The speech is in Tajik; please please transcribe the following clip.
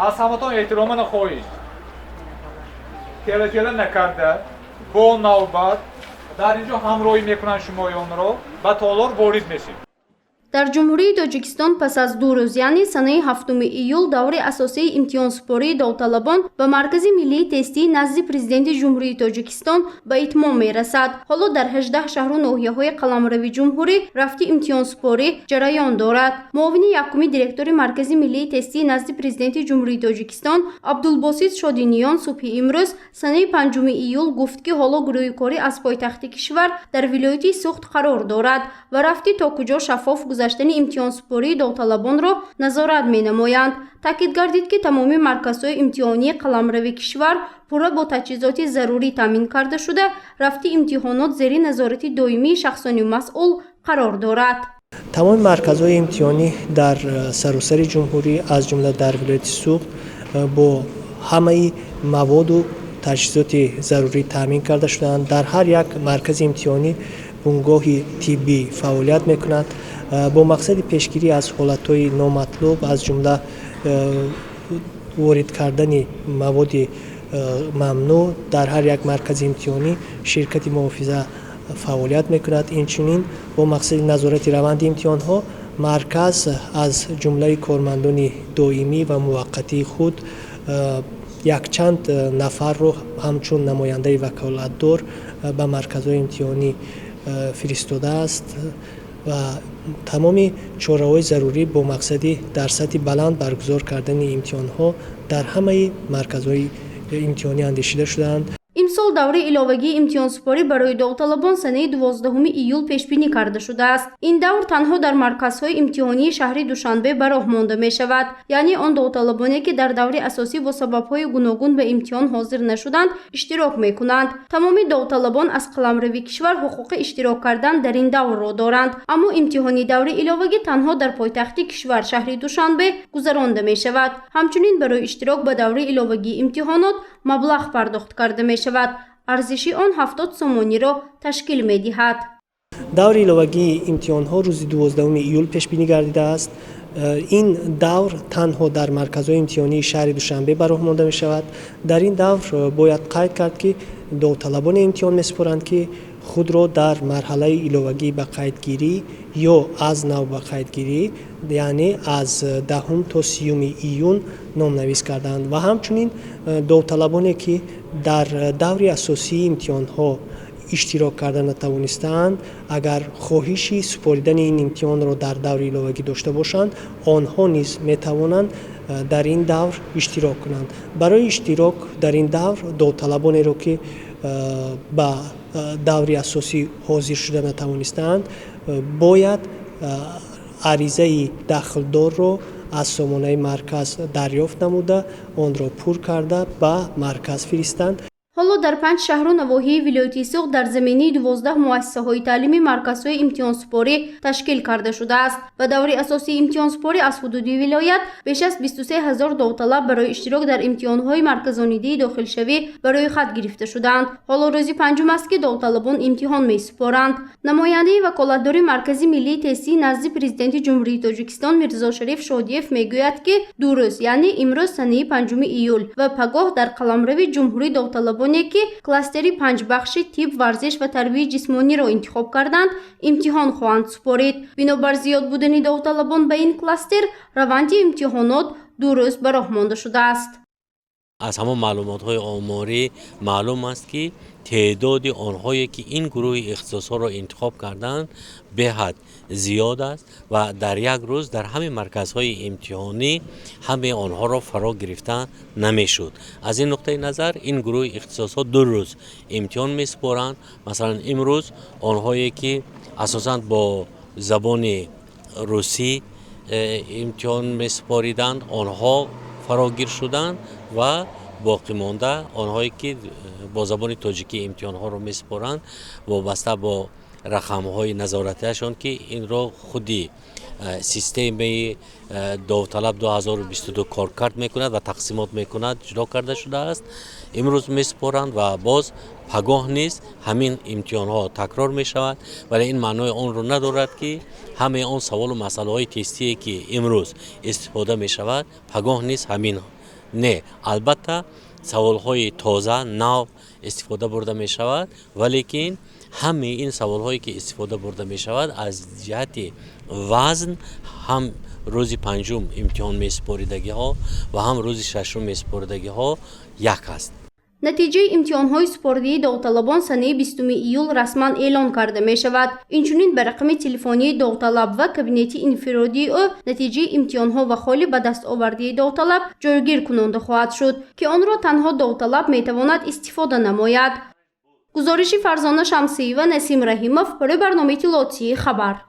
Аз ҳаматон эҳтиромана хоҳиш, тела-тела накарда, бо навбат дар ин ҷо ҳамроҳӣ мекунанд шумоёнро, ба толор ворид мешем. Дар Ҷумҳурии Тоҷикистон пас аз 2 рӯз, яъне санаи 7 июл, даври асосии имтиҳонсупории довталабон ба Маркази миллии тестии назди Президенти Ҷумҳурии Тоҷикистон ба итмом мерасад. Ҳоло дар 18 шаҳру ноҳияҳои қаламрави ҷумҳурӣ рафти имтиҳонсупорӣ ҷараён дорад. Муовини якуми директори Маркази миллии тестии назди Президенти Ҷумҳурии Тоҷикистон Абдулбосит Шодиниён субҳи имрӯз, санаи 5 июл, гуфт, ки ҳоло гурӯҳи корӣ аз пойтахти кишвар дар вилояти Суғд қарор дорад ва рафти то куҷо шаффоф гузаштани имтиҳонсупории довталабонро назорат менамоянд. Таъкид гардид, ки тамоми марказҳои имтиҳонии қаламрави кишвар пурра бо таҷҳизоти зарурӣ таъмин карда шуда, рафти имтиҳонот зери назорати доимии шахсони масъул қарор дорад. Тамоми марказҳои имтиҳонӣ дар саросари ҷумҳурӣ, аз ҷумла дар вилояти Суғд, бо ҳамаи маводу таҷҳизоти зарурӣ таъмин карда шудаанд. Дар ҳар як маркази имтиҳонӣ бунгоҳи тиббӣ фаъолият мекунад бо мақсади пешгирӣ аз ҳолатҳои номатлуб, аз ҷумла ворид кардани маводи мамнӯъ. Дар ҳар як маркази имтиҳонӣ ширкати муҳофиза фаъолият мекунад. Инчунин, бо мақсади назорати раванди имтиҳонҳо марказ аз ҷумлаи кормандони доимӣ ва муваққатии худ якчанд нафарро ҳамчун намояндаи ваколатдор ба марказҳои имтиҳонӣ фиристодааст ва тамоми чораҳои зарурӣ бо мақсади дар сатҳи баланд баргузор кардани имтиҳонҳо дар ҳамаи марказҳои имтиҳонӣ андешида шудаанд. Имсол давраи иловагии имтиҳонсупорӣ барои довталабон санаи 12 июл пешбинӣ карда шудааст. Ин давр танҳо дар марказҳои имтиҳонии шаҳри Душанбе ба роҳ монда мешавад, яъне он довталабоне, ки дар даври асосӣ бо сабабҳои гуногун ба имтиҳон ҳозир нашуданд, иштирок мекунанд. Тамоми довталабон аз қаламрави кишвар ҳуқуқи иштирок кардан дар ин даврро доранд, аммо имтиҳони даври иловагӣ танҳо дар пойтахти кишвар, шаҳри Душанбе, гузаронда мешавад. Ҳамчунин, барои иштирок ба даври иловагии имтиҳонот маблағ пардохт карда мешавад. Арзиши он 70 сомониро ташкил медиҳад. Даври иловагии имтиҳонҳо рӯзи 12 июл пешбинӣ гардидааст. Ин давр танҳо дар марказҳои имтиҳонии шаҳри Душанбе ба роҳ монда мешавад. Дар ин давр бояд қайд кард, ки довталабоне имтиҳон месупоранд, ки худро дар марҳалаи иловагӣ ба қайдгирӣ ё аз нав ба қайдгирӣ, яъне аз 10 то 30 июн номнавис кардаанд, ва ҳамчунин довталабоне, ки дар даври асосии имтиҳонҳо иштирок карда натавонистаанд, агар хоҳиши супоридани ин имтиҳонро дар даври иловагӣ дошта бошанд, онҳо низ метавонанд дар ин давр иштирок кунанд. Барои иштирок дар ин давр довталабонеро, ки ба даври асосӣ ҳозир шуда натавонистаанд, бояд аризаи дахлдорро аз сомонаи марказ дарёфт намуда, онро пур карда, ба марказ фиристанд. Ҳоло дар панҷ шаҳру навоҳии вилояти Суғд дар заминаи 12 муассисаҳои таълимӣ марказҳои имтиҳонсупорӣ ташкил карда шудааст. Ба даври асосии имтиҳонсупорӣ аз ҳудуди вилоят беш аз 23 ҳазор довталаб барои иштирок дар имтиҳонҳои марказонидии дохилшавӣ ба рӯйхат гирифта шудаанд. Ҳоло рӯзи панҷум аст, ки довталабон имтиҳон месупоранд. Намояндаи ваколатдори Маркази миллии тестии назди Президенти Ҷумҳурии Тоҷикистон Мирзошариф Шодиев мегӯяд, ки 2 рӯз, яъне имрӯз, санаи 5 июл, ва пагоҳ дар қаламрави ҷумҳурӣ довталабоне, ки кластери панҷ бахши тиб, варзиш ва тарбияи ҷисмониро интихоб карданд, имтиҳон хоҳанд супорид. Бинобар зиёд будани довталабон ба ин кластер, раванди имтиҳонот 2 рӯз ба роҳ монда шудааст. Аз ҳамон маълумотҳои оморӣ маълум аст, ки теъдоди онҳое, ки ин гурӯҳи ихтисосҳоро интихоб карданд, беҳад зиёд аст ва дар як рӯз дар ҳамаи марказҳои имтиҳонӣ ҳамаи онҳоро фаро гирифта намешуд. Аз ин нуқтаи назар ин гурӯҳи ихтисосҳо 2 рӯз имтиҳон месупоранд. Масалан, имрӯз онҳое, ки асосан бо забони русӣ имтиҳон месупориданд, онҳо фарогир шуданд ва боқимонда онҳое, ки бо забони тоҷикӣ имтиҳонҳоро месупоранд, вобаста бо рақамҳои назоратиашон, ки инро худи системаи довталаб 2022 коркард мекунад ва тақсимот мекунад, ҷудо карда шудааст, имрӯз месупоранд ва боз пагоҳ низ ҳамин имтиҳонҳо такрор мешавад. Вале ин маънои онро надорад, ки ҳамаи он саволу масъалаҳои тестие, ки имрӯз истифода мешавад, пагоҳ низ ҳамин Не, албатта, саволҳои тоза, нав истифода бурда мешавад, валекин ҳамаи ин саволҳое ки истифода бурда мешавад, аз ҷиҳати вазн ҳам рӯзи панҷум имтиҳон месупоридагиҳо ва ҳам рӯзи шашум месупоридагиҳо як аст. Натиҷаи имтиҳонҳои супоридии довталабон санаи 20 июл расман эълон карда мешавад. Инчунин ба рақами телефонии довталаб ва кабинети инфиродии ӯ натиҷаи имтиҳонҳо ва холи ба даст овардии довталаб ҷойгир кунонда хоҳад шуд, ки онро танҳо довталаб метавонад истифода намояд. Гузориши Фарзона Шамсиева, Насим Раҳимов барои барномаи иттилоотии «Хабар».